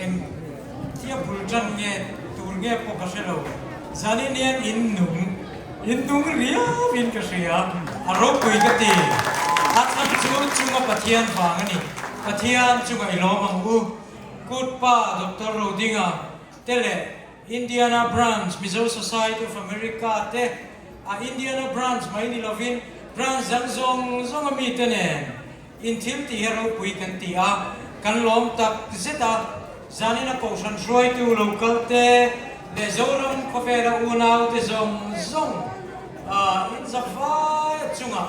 Eng thia bul tan nge tur nge pawh ka hre lo. Zanin hian in nung, in nung riau in ka hria, a ropui ka ti. A chhan chu chunga Pathian vang a ni. Pathian chunga i lawm ang u. Kut pa Doctor Rodinga te leh Indiana Branch Mizo Society of America te a Indiana Branch mai ni lovin Branch dang zawng zawng a mite nen In thil tih hi ropui kan ti a, kan lawm tak zet a, zanina Kohhran hruaitu lo kal te leh Zoram khawvela unau te zawng zawng in zavai a chungah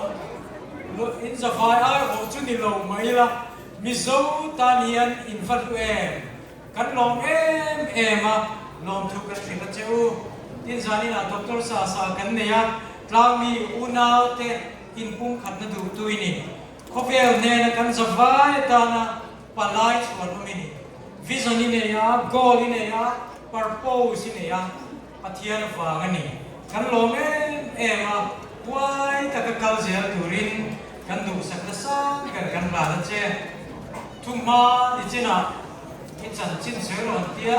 in zavai aiawh chu ni lo mai ila, Mizo tan hian in va hlu em? Kan lawm em em a, lawmthu kan hrilh a che u. Tin zaninah Doctor Sasa kan nei a, tlangmi unau te inpumkhatna duhtu i ni. Khawvel hnena kan zavai atana palai chhuan awm i ni. Vision i nei a, goal i nei a, purpose i nei a, Pathian vang a ni. Kan lawm em em a, huai taka kal zel turin kan duhsakna sang ber kan hlan a che. Thuhma ni chinah i chanchin sawi rawn tia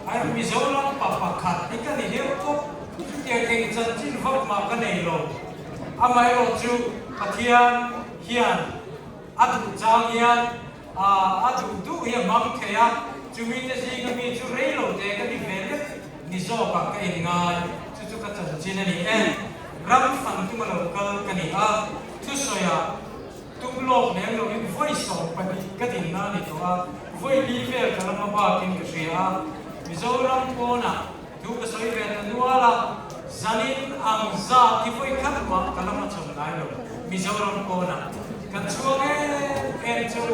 ai Mizoram pa pakhat hi ka ni hiau kawp. Chutiang eng chanchin vak mah ka nei lo. Amaherawh chu Pathian hian a duh chang hian A duh duh hi a hmang thei a, chumi te zinga mi chu rei lo te ka ni ve lek ni zawkah ka inngai, chu chu ka chanchin a ni e. Ram fan tuma lo kal ka ni a, thusawiah tum lawk lem loin vawi 20 ka dinna a ni tawh a, vawi li vel ka la hma bakin ka hria a, Mizoram pawnah Thu ka sawi ve ta nual a, zanin ang zat hi vawi khat mah ka la hmachhawn ngai lo. Mizoram pawnah kan chhuak em em chu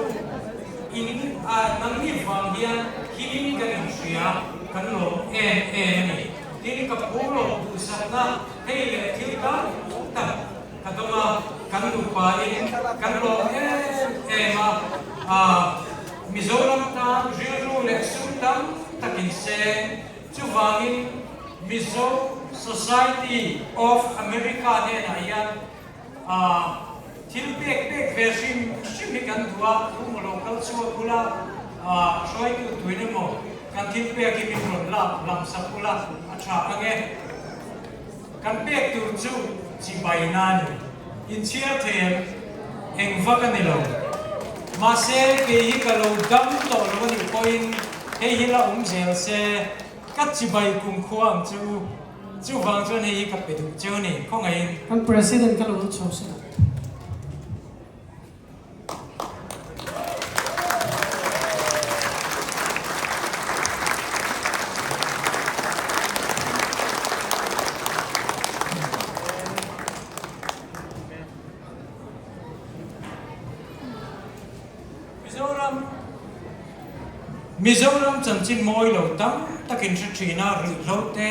in a nangni vang hian himin kan inhria, kan lawm em em a ni. Tin, ka phu loh duhsakna hei leh thil tam tak ka dawng a, kan nupa in kan lawm em em a, Mizoram tan rilru leh sum tam takin seng Chuvangin Mizo Society of America hnenah hian thil pek pek ve hrim hrim hi kan duh a, thu maw lo kal chhuak ula, hruaitu tuin emaw kan thil pek hi min rawn lak lam sak ula a tha ang e. Kan pek tur chu chibai na a ni. Inchhiar thei em? Eng vak a ni lo. Mahse, kei hi ka lo dam tawh lo a nih pawhin hei hi la awm zel se, ka chibai kumkhua ang che u. Chuvang chuan hei hi ka pe duh cheu a ni, khawngaihin. Kan President ka lo chho se. Mizoram Mizoram chanchin mawi lo tam takin hre thin a, ruihhlo te,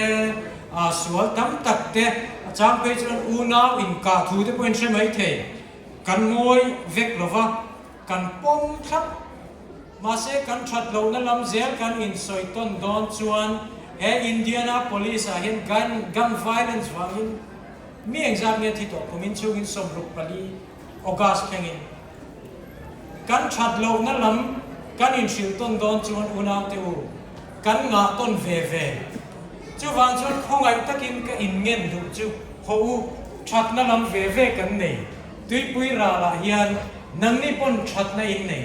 sual tam tak te, a chang phei chuan unau inkah thu te pawhin hre mai thei. Kan ngawi vek lo va, kan pawm thlap. Mahse, kan that lohna lam zel kan insawi tawn dawn chuan he Indianapolis ah hian gun gun violence vangin mi engzat nge thi tawh kumin chhungin 64 August thlengin kan that lohna lam kan inhrilh tawn dawn chuan unaute u kan ngah tawn ve ve. Chuvang chuan khawngaih takin ka inngen duh chu haw u, thatna lam ve ve kan nei. Tuipui ralah hian nangni pawn thatna in nei.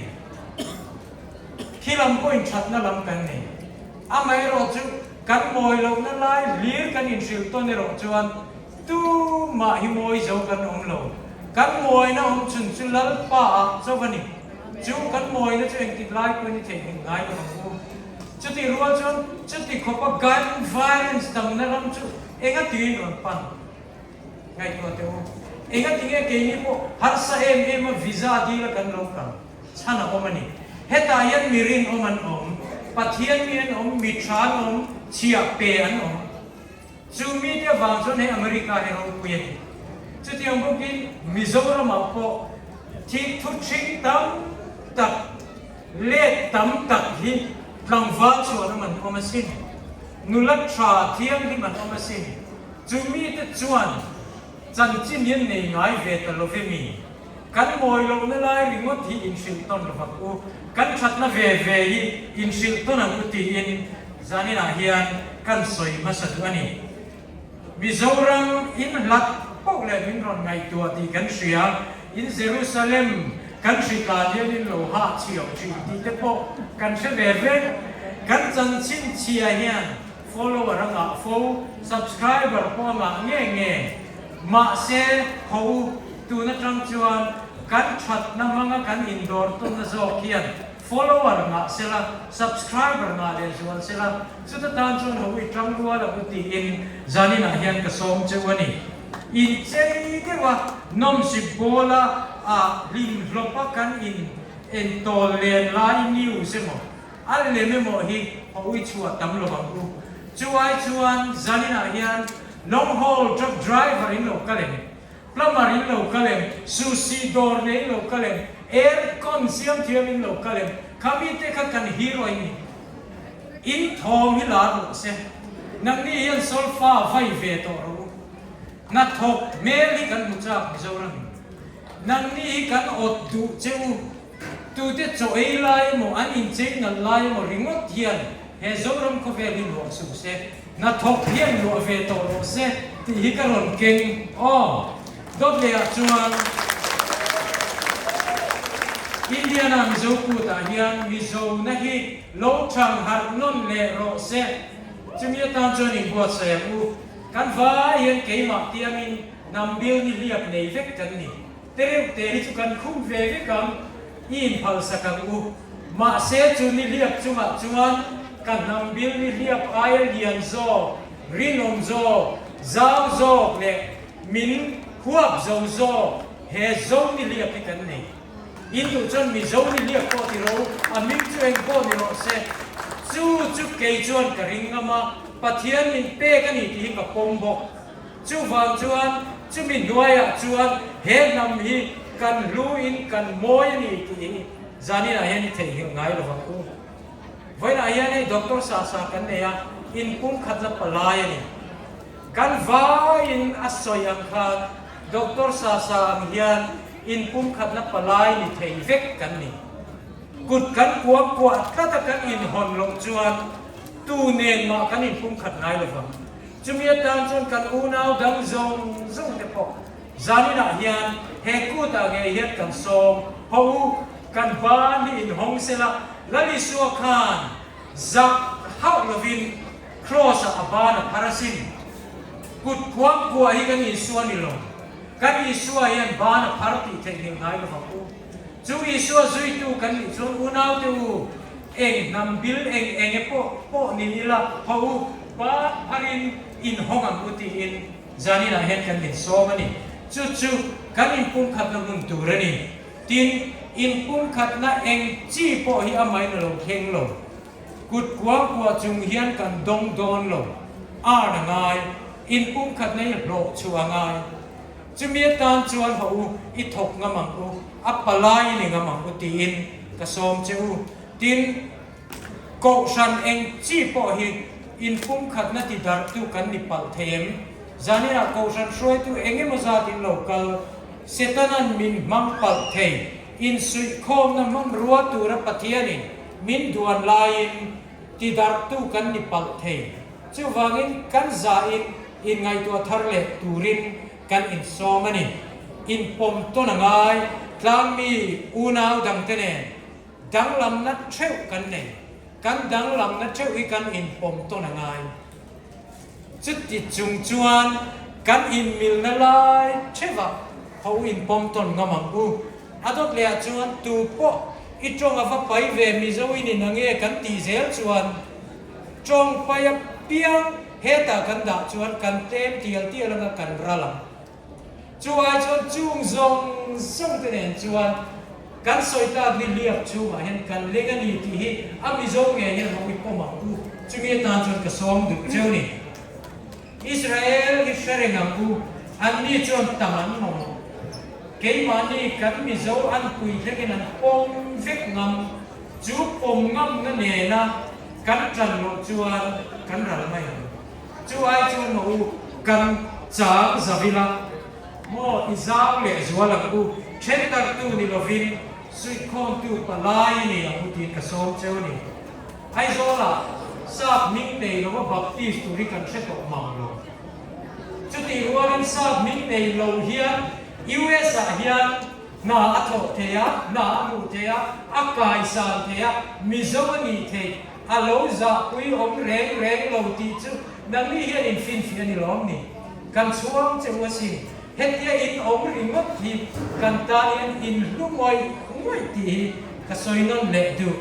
Khi lam pawhin thatna lam kan nei. Amaherawh chu kan mawi lohna lai hlir kan inhrilh tawn erawh chuan tumah hi mawi zo kan awm lo. Kan mawina awm chhun chu Lalpa ah chauh a ni. Chu kan mawina chu engtik lai pawhin i theihnghilh ngai lo ang u. Chuti rual chuan chuti khawpa gun violence damna ram chu enga tiin rawn pan ngaihtuah teh u. Enga tinge keini pawh harsa em em a visa dil a kan lo kal chhan a awm a ni. Hetah hian mi rinawm an awm, Pathian mi an awm, mi tha an awm, chhiah pe an awm. Chu mite avang chuan hei America hi ropui a ni. Chutiang bawkin Mizoramah pawh thik thu ṭhing tam tak, let tam tak hi tlangval chuan awm an awm asin. Nula ṭha thianghlim an awm asin. Chu mite chuan chanchin hi an nei ngai ve ta lo ve mi? Kan mawi lohna lai ringawt hi inhrilh tawn lo vang u, kan thatna ve ve hi inhrilh tawn ang u tiin zaninah hian kan sawi hmasa duh a ni. Mizoram in hlat poh leh min rawn ngaihtuah tih kan hria, in Jerusalem kan hritlan hian in lo hah chhiau thin tih te pawh kan hre ve vek. Kan chanchin chhia hian follower a ngah fo, subscriber pawh a ngah nge nge. Mahse, khaw u, tun atang chuan kan thatna hmanga kan indawr tawnna zawk hian Follower ngah sela, subscriber ngah leh zual sela, chuta tan chuan ho i tang rual a u tiin zaninah hian ka sawm cheu a ni. Inchei deuha nawmsip bawla ah hlim hlawpa kan in entawl len lai news emaw a lem emaw hi ho i chhuah tam lo ang u. Chu ai chuan zaninah hian long haul truck driver in lo kal em? Plumber in lo kal em? Sushi dawr nei in lo kal em? Air con siam thiam in lo kal em? Kha mite kha kan hero in ni. In thawm hi lar rawh se. Nangni hian solfa vai ve tawh rawh u. Hnathawk hmel hi kan hmu chak Mizoram in. Nangni hi kan awt duh che u. Tute chaw ei lai emaw an inchei nalh lai emaw ringawt hian he Zoram khawvel hi luah suh se. Hnathawk hian luah ve tawh rawh se tih hi ka rawn keng aw. Dawt leh ah chuan Indiana Mizo kut ah hian Mizo na hi lo thang harh nawn leh rawh se. Chumi atan chuan inbuatsaih ang u. Kan vai hian keimah tiangin hnam bil ni hliap nei vek kan ni. Tereuh te hi chu kan khum ve vek ang, i inphalsak ang u. Mahse chu nihliap chungah chuan ka hnam bil nihliap aia lian zawk, rinawm zawk, zau zawk leh min huap zo zawk he zo nihliap hi kan nei. In duh chuan Mizo nihliap pawh ti ro, a hming chu eng pawh ni rawh se. Chu chu kei chuan ka ring ngam a, Pathian min pek a ni tih hi ka pawm bawk. Chuvang chuan chumi hnuaiah chuan he hnam hi kan hluin kan mawi a ni tih hi zaninah hian i theihnghilh ngai lo vang u. Vawiinah hian hei Doctor Sasa kan nei a, inpumkhatna palai a ni. Kan vaiin a sawi ang khan Doctor Sasa ang hian inpumkhatna palai ni thei vek kan ni. Kut kan kuam kuah tlat a kan inhawn loh chuan tu nen mah kan inpumkhat ngai lo vang. Chumi atan chuan kan unau dang zawng zawng te pawh zaninah hian he kutah ngei hian kan sawm ho u, kan ban hi inhawng sela, Lal Isua khan zak hauh lovin Kraws-ah a ban a phar asin. Kut kuang kuah hi kan Isua ni lo, kan Isua hian ban a phar tih theihnghilh ngai lo vang u. Chu Isua zuitu kan nih chuan unaute u, eng hnam bil eng eng e pawh pawh ni ila ho u, pa pharin inhawng ang u tiin zaninah hian kan insawm a ni. Chu chu kan inpumkhatna hmun tur a ni. Tin, inpumkhatna eng chi pawh hi amahin a lo thleng lo. Kut kuang kuah chung hian kan dawng dawn lo. Arn a ngai, inpumkhatna hi hlawh chhuah a ngai. Chumi atan chuan haw u, i thawk ngam ang u, a palai i ni ngam ang u tiin ka sawm che u. Tin, Kohhran eng chi pawh hi inpumkhatna ti darhtu kan ni palh thei em? Zaninah Kohhran hruaitu eng emaw zat in lo kal, Setanan min hmang palh thei, insuihkhawmna hmanrua tura Pathianin min duan laiin ti darhtu kan ni palh thei. Chuvangin kan zahin inngaihtuah thar leh turin kan insawm a ni. Inpawm tawn a ngai, tlangmi unau dangte nen danglamna theuh kan nei. Kan danglamna theuh hi kan inpawm tawn a ngai. Chuti chung chuan kan inmilna lai theuhah ho inpawm tawn ngam ang u. A dawt lehah chuan tu pawh i tawng a va pai ve Mizo in in ange kan tih zel chuan, Tawng pai apiang hetah kan dah chuan kan tlem tial tial anga kan ral ang. Chu ai chuan chung zawng zawng te nen chuan kan sawi tak ni hliap chhungah hian kan leng a ni tih hi a Mizo ngei hian ho i pawm ang u. Chumi atan chuan ka sawm duh cheu ni. Israel hi hre reng ang u, anni chuan tam an mamawh. Keimahni kan Mizo an pui thlengin an pawm vek ngam. Chu pawm ngamna nena kan ṭan loh chuan kan ral mai ang. Chu ai chuan maw u, kan chang zavila maw i zau leh zual ang u. Ṭhendarhtu ni lovin suihkhawmtu palai i ni ang u tiin ka sawm cheu a ni. Aizawlah sap hming nei lova Baptist tur hi kan hre tawh mang lo. Chutih rualin sap hming nei lo hian US ah hian hna a thawh thei a, hna a hmuh thei a, a kaisan thei a, Mizo a nih theih, a lo zahpui awm reng reng lo tih chu nangni hian in finfiah a ni lawm ni? Kan chhuang che u asin, hetia in awm ringawt hi kan tan hian in hlu ngawih ngawih tih hi ka sawi nawn leh duh.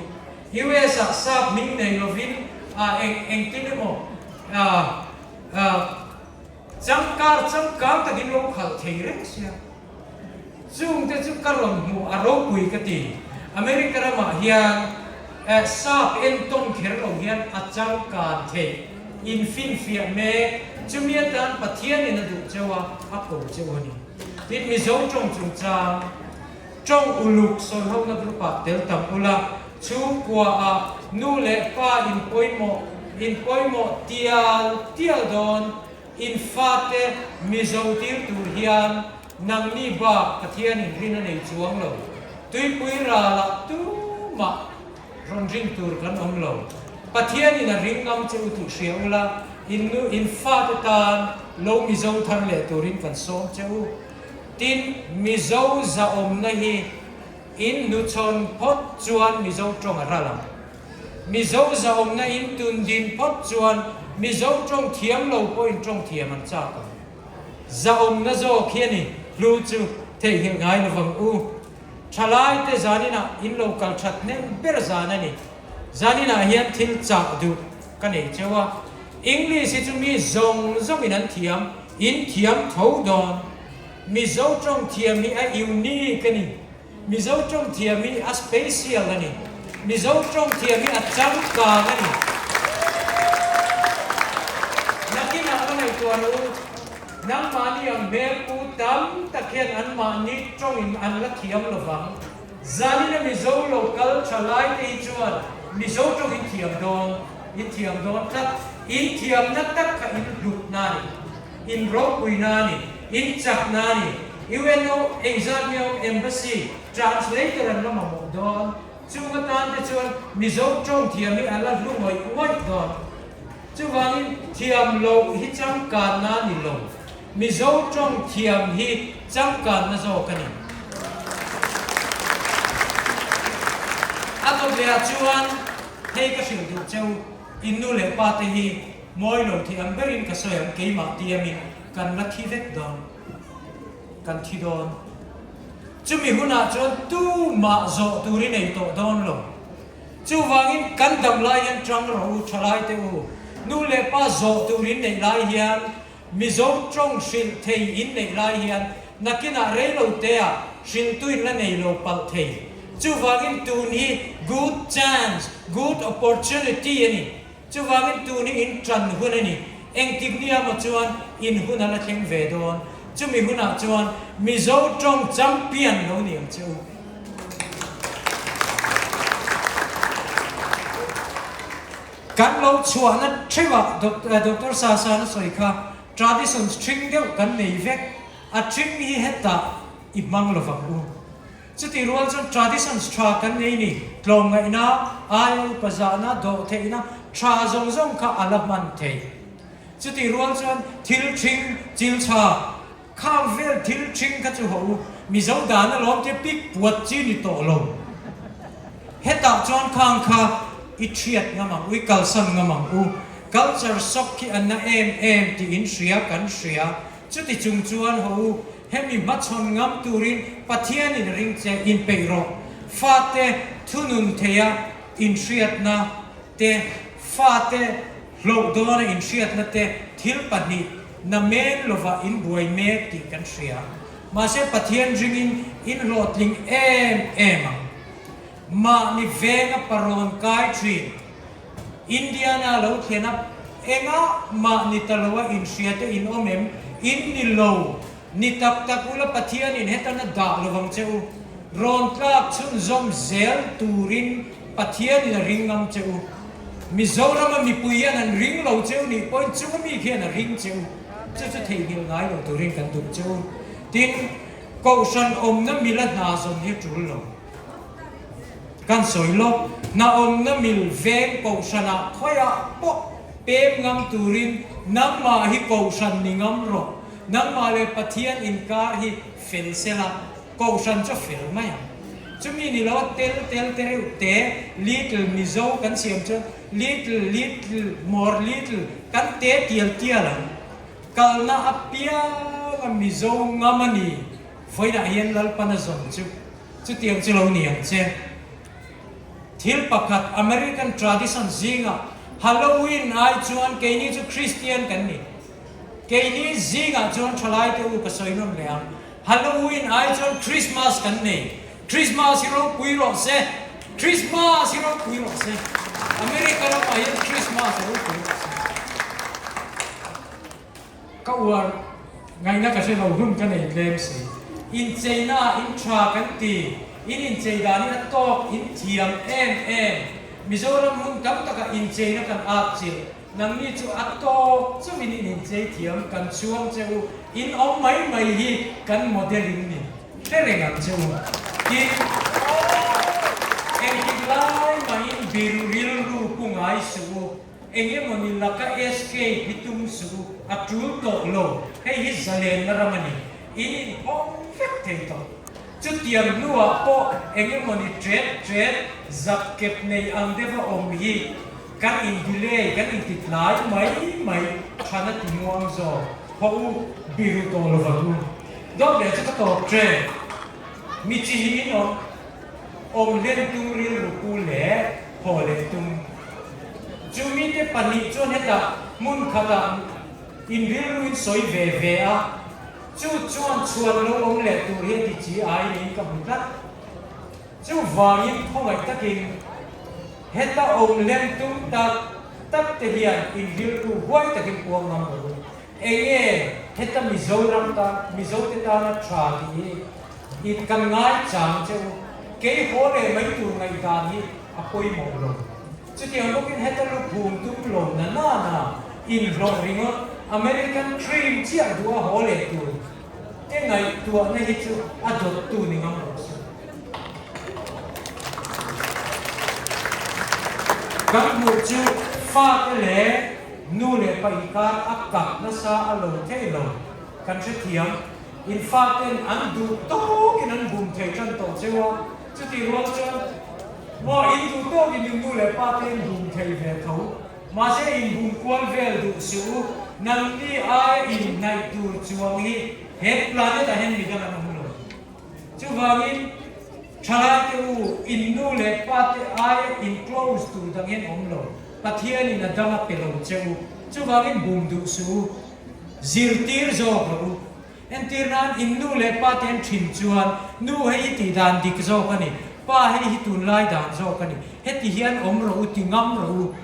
US ah sap hming nei lovin ah eng engtin emaw ah ah changkar changkang takin lo khalh thei reng sia. Chungte chu ka rawn hmuh a ropui ka ti. America ramah hian eh sap entawn kher lo hian a changkan theih in finfiah mek. Chumi atan Pathianin a duh cheu a, a ko cheu a ni. Tin, Mizo tawng chungchang tawng uluk sawihona group ah tel tam ula, chhungkua ah nu leh pa in pawimawh in pawimawh tial tial dawn. In fate Mizo tir tur hian nangni bak Pathian in rin a nei chuang lo. Tuipui ralah tumah rawn rin tur kan awm lo. Pathian in a ring ngam che u tih hria ula, in nu in fate tan lo Mizo thar leh turin kan sawm che u. Tin, Mizo zahawmna hi in hnuchhawn phawt chuan Mizo tawng a ral ang. Mizo zahawmna in tun din phawt chuan Mizo tawng thiam lo pawhin tawng thiam an chak ang. Zahawmna zawk hi a ni, hlu chu theihnghilh ngai lovang u. Thalai te zaninah in lo kal that hnem ber zan a ni. Zaninah hian thil chah duh ka nei cheu a. English hi chu mi zawng zawngin an thiam, in thiam tho dawn. Mizo tawng thiam hi a unique a ni. Mizo tawng thiam hi a special a ni. Mizo tawng thiam hi a changkang a ni. Nakinah ka ngaihtuah lo u, nangmahni ang hmel pu tam tak hian anmahni tawngin an la thiam lo vang. Zanina Mizo lo kal tha lai te hi chuan Mizo tawng in thiam dawn, in thiam dawn tlat. In thiamna tak kha in hlutna a ni. In ropuina a ni, in chakna a ni. UNO engzat nge awm Embassy translator an la mamawh dawn. Chung atan te chuan Mizo tawng thiam hi a la hlu ngawih ngawih dawn. Chuvangin thiam loh hi changkanna a ni lo. Mizo tawng thiam hi changkanna zawk a ni. A tawp lehah chuan hei ka hrilh duh cheu, in nu leh pa te hi Mawi lo thei ang berin ka sawi ang, keimah tiamin kan la thi vek dawn, kan thi dawn. Chumi hunah chuan tumah zawh tur i nei tawh dawn lo. Chuvangin kan dam lai hian tang rawh u, thalai te u. Nu leh pa zawh tur in neih lai hian, Mizo tawng hrilh thei in neih lai hian nakinah rei lo teah hrilhtu in la nei lo palh thei. Chuvangin tun hi good chance, good opportunity a ni. Chuvangin tun hi in ṭan hun a ni. Engtik nia maw chuan in hun a la thleng ve dawn. Chumi hunah chuan Mizo ṭawng champion lo ni ang che u. Kan lo chhuahna ṭheuhah Doctor Sasa na sawi kha traditions ṭhing deuh kan nei vek. A ṭhing hi hetah i hmang lovang u. Chutih rual chuan traditions tha kan nei ni, tlawmngaihna, aia upa zahna, dawhtheihna tha zawng zawng kha a la hman thei. Chutih rual chuan thil thing, chil tha, khang vel thil thing kha chu haw u, Mizo dan alawm te pik puat chi ni tawh lo. Hetah chuan khang kha i thiat ngam ang u, i kalsan ngam ang u. Culture shock khi a na em em tih in hria kan hria. Chuti chung chuan haw u, Hemi hmachhawn ngam turin Pathianin ring che inpeih rawh. Fate thunun theia inhriatna te, fate hlauh dawna inhriatna te thil pahnih namen lova inbuai mek tih kan hria. Mahse Pathian ringin in hlawhtling em em ang. Mahni venga parawn kai thin. Indiana lo thlen a, engah mah ni ta lo a inhria te in awm em? In ni lo. Ni tak tak ula Pathianin hetan a dah lo vang che u. Rawn tlak chhunzawm zel turin Pathianin a ring ngam che u. Mizorama mipui hian an ring lo che u nih pawhin chunga mi khian a ring che u. Chu chu theihnghilh ngai lo turin kan duh che u. Tin. Kohhran awmna mila hna zawn hi a tul lo. Kan sawi lawk, hna awmna mil veng kohhranah khawiah pawh pem ngam turin nangmah hi kohhran ni ngam rawh. Nangmah leh Pathian inkar hi fel sela, kohhran chu a fel mai ang. Chumi ni lo a tel tel te reuh te, little Mizo kan siam chuan little, little, more little kan te tial tial ang. Kalna apiang a Mizo ngam a ni. Vawiinah hian Lalpan a zawn chu chutiang chu lo ni ang che. Thil pakhat American tradition zingah Halloween ai chuan keini chu Christian kan ni. Keini zingah chuan thalaite u ka sawi nawn leh ang. Halloween ai chuan Christmas kan nei. Christmas hi ropui rawh se. Christmas hi ropui rawh se. America ramah hian Christmas a ropui rawh se. Ka uar ngaihna ka hre lo hun ka nei tlem si. Incheina ah in tha kan ti. In inchei danin a tawk in thiam em em. Mizoram hun tam takah incheina kan at chilh. Nangni chu a tawk chauhin in inchei thiam kan chhuang che u. In awm mai mai hi kan model in ni. Hre reng ang che u. Tin, engtik lai mahin biru rilru pu ngai suh u. Eng emawni laka escape hi tum suh u, a tul tawh lo, hei hi zalenna ram a ni, in inhawng vek thei tawh. Chutiang hnuah pawh eng emawni ṭet ṭet, zak kep nei ang deuha awm hi kan in delay, kan inti tlai mai mai than a ti muang zawk. Haw u, biru tawh lo vang u. Dawt leh chu ka tawp ṭe. Mi chi hi in awm, awm hlen tum rilru pu leh haw leh tum. Chu mite pahnih chuan hetah hmun khatah in rilru in sawi ve ve a, chu chuan chhuan lo awm leh tur hi a ti chi ai niin ka hmu tlat. Chuvangin khawngaih takin heta awm hlen tum tak tak te hian in rilru huai takin puang ngam rawh u. Enge heta Mizoram tan, Mizote tana tha tih hi in kan ngai chang che u. Kei haw leh mai tur ngaihdan hi a pawimawh lo. Chutiang bawkin heta lu phum tum lo na na na inhlawh ringawt American dream chiah duh a haw leh tur te ngaihtuahna hi chu a dawttu ni ngam rawh se. Kan hmuh chu fate leh Nu leh pa inkar a kak nasa a lo thei lo. Kan hrethiam, in faten an duh tawkin an bum thei tan tawh cheu a, chutih rual chuan maw in duh tawkin in nu leh pa te in bum thei ve tho. Mahse in bum kual vel duh suh u, nangni aia inhnaih tur chuang hi he planet ah hian midang an awm lo. Chuvangin, thalaite u, in nu leh pate aia in close tur dang hian awm lo, Pathianin a dang a pe lo che u. Chuvangin bum duh suh u, zirtir zawk rawh u. Entir nan, in nu leh pate an thin chuan, Nu hei hi tih dan dik zawk a ni, Pa hei hi tunlai dan zawk a ni, heti hian awm rawh u ti ngam rawh u.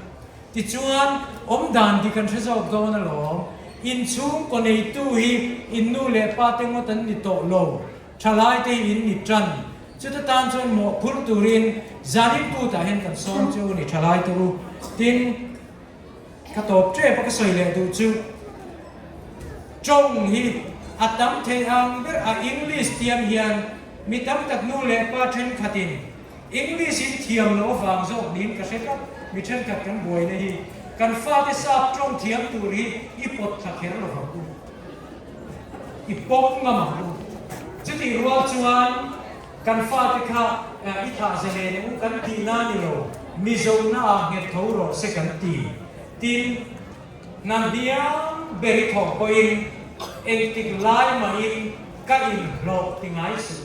Tichuan, awm dan dik an hre zawk dawn alawm. Inchhungkaw neitu hi in nu leh pa te ngawt an ni tawh lo, thalaite hi in ni tan. Chuta tan chuan mawhphurh turin zanin kutah hian kan sawm che u ni thalaite u. Tin, ka tawp tep a ka sawi leh duh chu, tawng hi a tam thei ang ber a English tiam hian mi tam tak nu leh pa thenkhatin English in thiam loh avang zawk niin ka hre tlat, mi thenkhat kan buaina hi kan fate sap tawng thiam tur hi i pawt thla kher lo vang u, i pawm ngam ang u. Chutih rual chuan kan fate kha i thah zalen u kan tihna ni lo, Mizo-na ah nghet tho rawh se kan ti. Tin, hna hniam ber i thawh pawhin engtik lai mahin ka inhlawh ti ngai suh.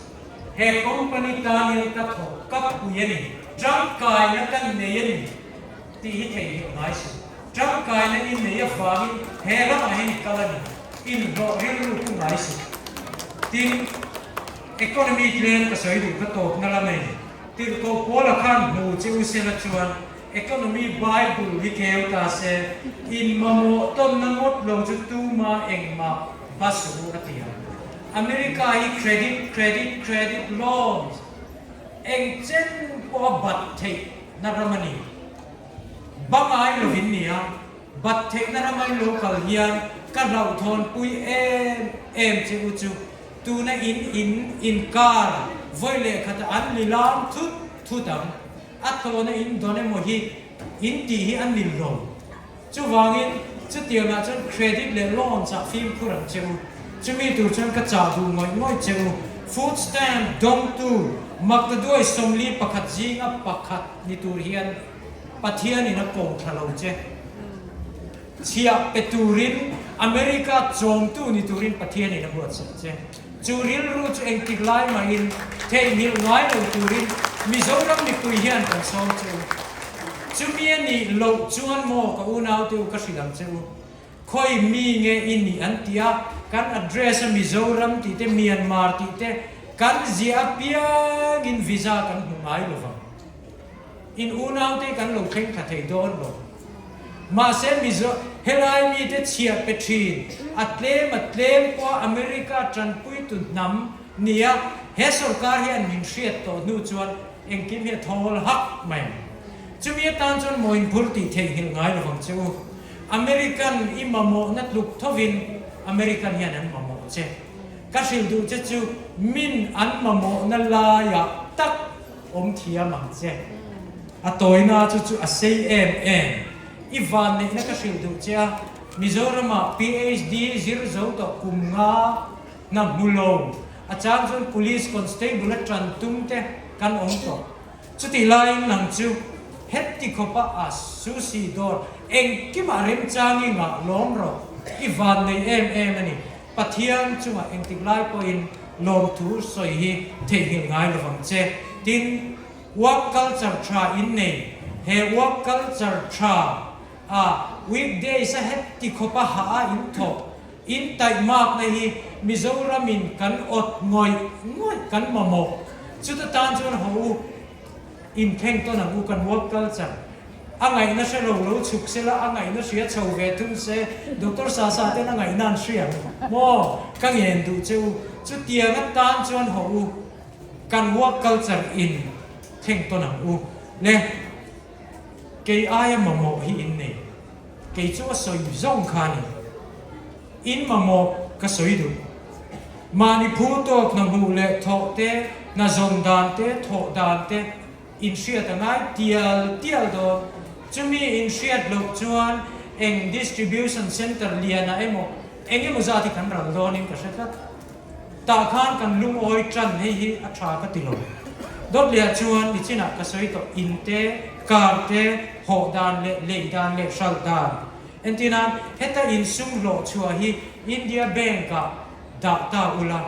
He company tan hian ka thawk ka pui a ni, tangkaina ka nei a ni tih hi theihnghilh ngai suh. Tangkaina i nei avangin he ramah hian i kal a ni, inhlawh rilru pu ngai suh. Tin, economy tlem ka sawi duh ka tawpna lam a ni. Tirhkoh Paula khan hmu che u sela chuan economy Bible hi kheu ta se, in mamawh tawnna ngawt lo chu tuma engmah ba suh u a ti ang. America hi credit, credit, credit loans eng chen pawh a bat theih na ram a ni. Bangai lovin ni a, bat theih na rama in lo kal hian ka hlauhthawn pui em em che u chu. Tuna in in inkar vawi leh khata an ni lam thut thut ang. A tawna in dawn emaw hi in tih hi a nil lo. Chuvangin chutiangah chuan credit leh loan chah fimkhur ang che u. Chumi tur chuan ka chah duh ngawih ngawih che u. Food stamp dawngtu Maktaduai 41 zinga pakhat ni tur hian Pathianin a ko thla lo che. Chhiah pe turin America chawmtu ni turin Pathianin a buatsaih che. Chu rilru chu engtik lai mahin theihnghilh ngai lo turin Mizoram mipui hian kan sawm che u. Chumi a nih loh chuan maw ka unaute u ka hrilh ang che u. Khawi mi nge i nih an ti a, kan address a Mizoram tih te Myanmar tih te kan ziah apiangin visa kan hmu ngai lo vang. In unaute kan lo thleng thla thei dawn lo. Mahse Mizo helai mite chhiah pe thin, a tlem a tlem pawha America tanpuitu hnam nia he sorkar hian min hriat tawh hnu chuan engkim hi a thawl hak mai ang. Chumi atan chuan mawinphur tih theihnghilh ngai lovang che u. American i mamawhna tluk thovin American hian an mamawh che. Ka hrilh duh che chu min an mamawhna laiah tak Awm thiam ang che. A tawina chu chu a sei em em. I van neihna ka hrilh duh che a, Mizoramah PhD zir zo tawh kum nga hna hmu lo, a chang chuan Police Constable a tan tum te kan awm tawh. Chutih laiin nang chu heti khawpa a sushi dawr engkimah remchang i ngah lawm rawh. I van nei em em a ni. Pathian chungah engtik lai pawhin lawmthu sawi hi theihnghilh ngai lo vang che. Tin, work culture tha in nei. He work culture tha a weekdays a heti khawpa hah a in thawk, in taihmakna hi Mizoramin kan awt ngawih ngawih kan mamawh. Chuta tan chuan haw u. Inthleng tawn ang u kan work culture a ngaihna hre lo lo chhuk se la, a ngaihna hria chho ve thung se, Doctor Sasa ten a ngaihna an hria ang maw? Ka ngen duh che u, chutiang atan chuan haw u kan work culture in thleng tawn ang u le, kei aia mamawh hi in nei, kei chu a sawi zawng kha a ni. In mamawh ka sawi duh. Mahni phu tawk hna hmuh leh thawh te, hna zawn dan te, thawh dan te inhriat a ngai tial tial dawn. Chumi inhriat loh chuan eng distribution centre lianah emaw eng emaw zat hi kan ral dawnin ka hre tlat. Tah khan kan lungawi tan hei hi a tha ka ti lo. Dawtliah chuan nichinah ka sawi tawh in te, car te, hawh dan leh lei dan leh hralh dan Entina, heta insum hlawh chhuah hi India Bank-ah dah ta ula,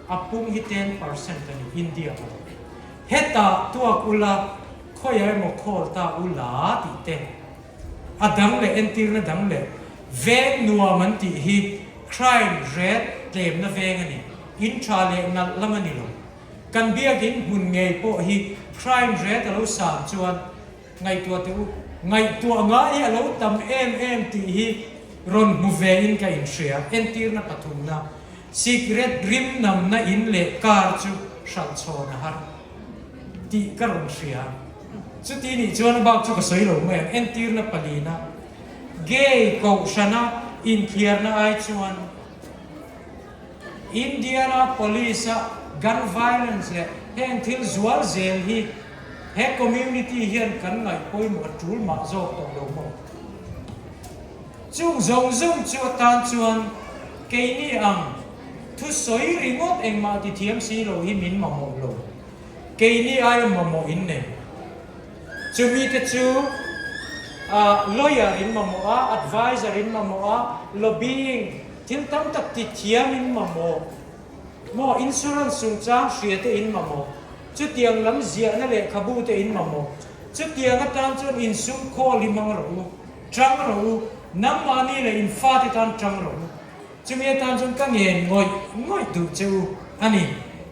a pung hi 10% a ni India ah. Hetah tuak ula, khawiah emaw khawl ta ula tih te. A dang leh entirna dang leh veng nuam an tih hi crime rate tlemna veng a ni, in tha leh nalh lam a ni lo. Kan biakin hmun ngei pawh hi crime rate a lo san chuan Ngaihtuah teh u, ngaihtuah ngai hi a lo tam em em tih hi rawn hmu ve in ka inhria. Entirna pathumna, Sikret rim namna in leh car chu hralh chhawn a har tih ka rawn hria. Chuti nih chuan a bak chu ka sawi lo mai ang. Entirna palina, Gay kohhrana inthliarna ai chuan Indiana Police-a gun violence leh heng thil zual zel hi he community hian kan ngaih pawimawh a tul mah zawk tawh lo maw? Chung zawng zawng chu atan chuan keini ang thusawi ringawt engmah ti thiam si lo hi min mamawh lo. Keini aia mamawh in nei. Chumi te chu lawyer in mamawh a, advisor in mamawh a, lobbying thil tam tak ti thiam in mamawh maw, insurance chungchang hria te in mamawh, chutiang lam ziahna lehkhabu te in mamawh, chutiang atan chuan insum khawl hi hmang rawh u, tang rawh u, nangmahni leh in fate tan tang rawh u. Chumi atan chuan ka ngen ngawih ngawih duh che u a ni.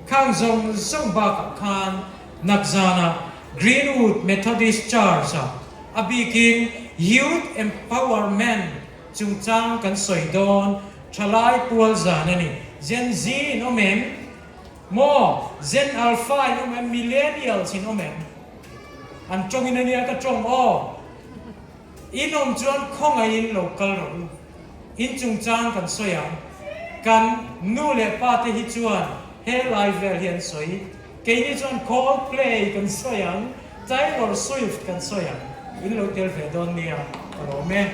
Khang zawng zawng bakah khan Nakzana Greenwood Methodist Church-a a bikin Youth Empowerment chungchang kan sawi dawn thalai pual zan a ni. Gen Z in awm em? Maw? Gen Alpha in awm em? Millennials in awm em? An tawngin a nia ka tawng aw. In awm chuan khawngaihin lo kal rawh u. In chungchang kan sawi ang. Kan nu leh pa te hi chuan he lai vel hi an sawi. Keini chuan Coldplay kan sawi ang, Taylor Swift kan sawi ang. In lo tel ve dawn nia, ka lawm e.